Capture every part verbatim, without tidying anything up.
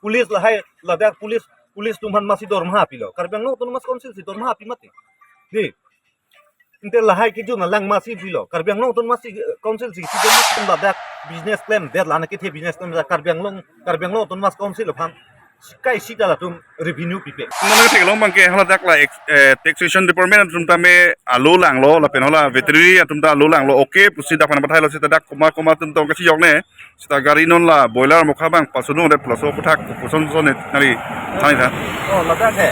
Police lahai, ladak police, police atum aphan masi dormaha pilo? Karbi Anglong Autonomous Council si dormaha pi mati. Di. Ante lahai kejun alang masi pilo? Karbi Anglong Autonomous, eh, Council si, si dormaha. Ladak business klemdet, la-an kethe business klemdet, Karbi Anglong, Karbi Anglong Autonomous Council aphan kaisita latum revenue pipe? Mane theklong abangke haladak la ex-, eh, taxation department atum tame alo langlo, lapen hala veterinary atum ta alo langlo. Okay pusi dak aphan pathailo, seta dak komat komat atum tong kachijokne. Seta gari non la boiler mokha abang pasunung det, laso aphuthak koson koson ne nari thanitha. Oh, ladak he.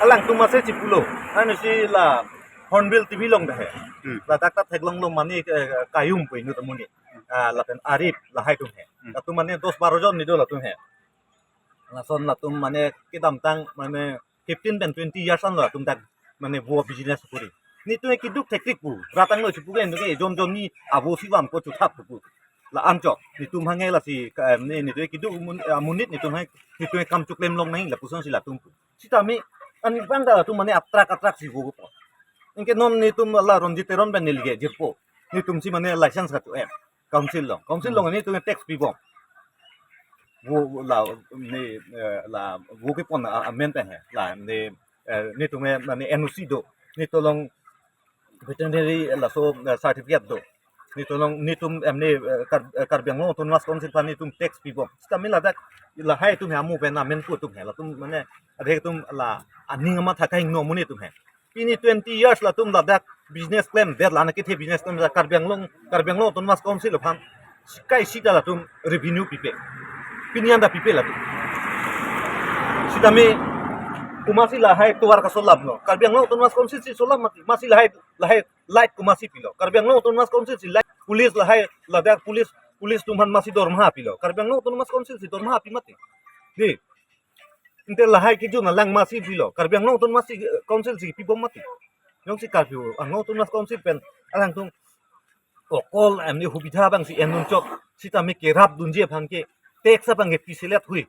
Alangtum masi chipulo. Ansi la Hornbill T V along dak he. Hmm. Ladak ta theklonglo mane, eh, kayum pu inut amonit. Ah, lapen Arif lahai atum he. Hmm. Latum mane dos baro jon ni do latum he. Lason latum mane kedamtang mane fifteen pen twenty years anlo latum dak mane vo business kori. Netum ke keduk thektik pu. Rat angno chipu ke, netum ke jon jon ni avo si vampo, chuthap pu. La-an chok. Netum hanghe lasi ka, ne, netum ke keduk amun-, amonit netum hanghe, netum ke kam choklem long nangji lapuson si latum pu. Sitame anpang ta latum mane atrak atrak si vopo. Anke non netum la Ronjit Teron pen neli ke jirpo. Netum si mane license kacho-en. Council along. Council along netum tax pibom. Vo, vo la, ne, eh, la vo kepon a, amen pen he. La ne, eh, netum ke mane N O C do. Netum along veterinary, eh, laso, eh, certificate do. Netum along, netum, em, ne, eh, Kar-, eh, Karbi Anglong Autonomous Council aphan netum tax pibom. Sitame ladak lahai atum he amu pen amen pu atum he. Latum mane adhe atum la aning amatha kahingno amonit atum he. Pini twenty years latum ladak business klemdet, la-an kethe business klemdet, Karbi Anglong, Karbi Anglong Autonomous Council aphan kaisita latum revenue pipe? Pini anta pipe latum? Sitame komatsi lahai tovar kasolamlo? Karbi Anglong Autonomous Council si solam mati. Masi lahai, lahai light komatsi pilo? Karbi Anglong Autonomous Council si light, police lahai, ladak police, police atum aphan masi dormaha pilo? Karbi Anglong Autonomous Council si dormaha pi mati. Di. Ante lahai kejun alang masi pilo? Karbi Anglong Autonomous, eh, Council si pibom mati. Jongsi Karbi Anglong Autonomous Council pen alangtum okol em ne hubidha abang si en-un chok, sitame kerap dunji aphan ke tax abang ke piselet hui.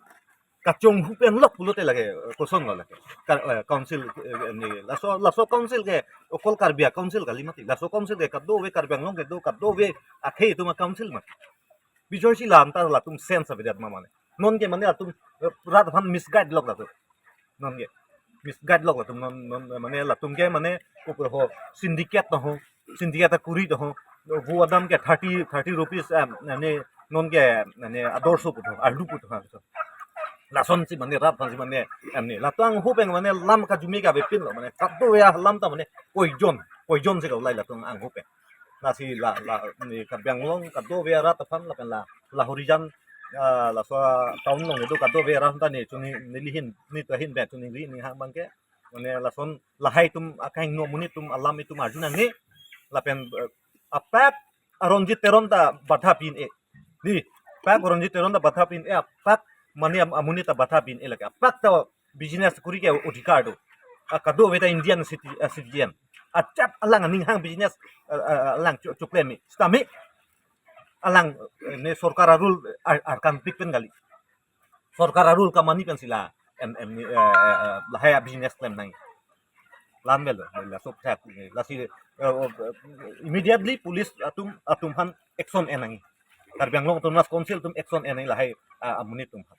Kachonghu pen lok pulote lake, eh, kosonlo lake. Ka, eh, council, eh, ne, laso, laso council ke okol Karbi a-council kali mati. Laso council ke kadokave Karbi Anglong kedo kadokave akhei atum a-council mati. Bijoy si lam ta latum sense avedet ma mane. Non ke mane latum, eh, rat aphan misguide lok latum. Non ke misguide lok latum non, non, eh, mane latum ke mane upo ho, syndicate to ho, syndicate akuri to ho. Vo adam ke thirty, thirty rupees, em, mane non ke mane adorsho pu to, arlu pu to ha. Lasonsi mane rat aphansi mane, em, ne latum angho pen mane lam kajumi kavepinlo, mane kadokave alam ta mane poison, poison si kaulai latum angho pen. Lasi la, la, ne Karbi Anglong kadokave arat aphan lapen la, la Horijan, ah, laso town along kedo kadokave arat ta ne chuni neli ahin, netum ahin pen chuningri, ne hang abangke. Mane lason lahai atum akahingno amonit atum alam itum arju nangne. Lapen, eh, apak a Ronjit Teron ta badha pin-e. Di, apak Ronjit Teron ta badha pin-e, apak mane am-, amonit ta badha pin-e lake. Apak ta business kuri ke odhikar do. A kadokave ta Indian citi-, eh, citizen. Ajat alang aning hang business, eh, eh, alang cho-, chokleme. Sitame alang, eh, ne sorkar a-rule ar-, arkan pik pen kali. Sorkar a-rule kamani pensi la, em, em, eh, eh, eh, lahai a-business klem nang. Lam bel, bel, la sok thak, eh, lasi, eh, oh, eh, immediately police atum, atum aphan action en nang. Karbi Anglong Autonomous Council atum action en nang lahai, ah, amonit atum aphan.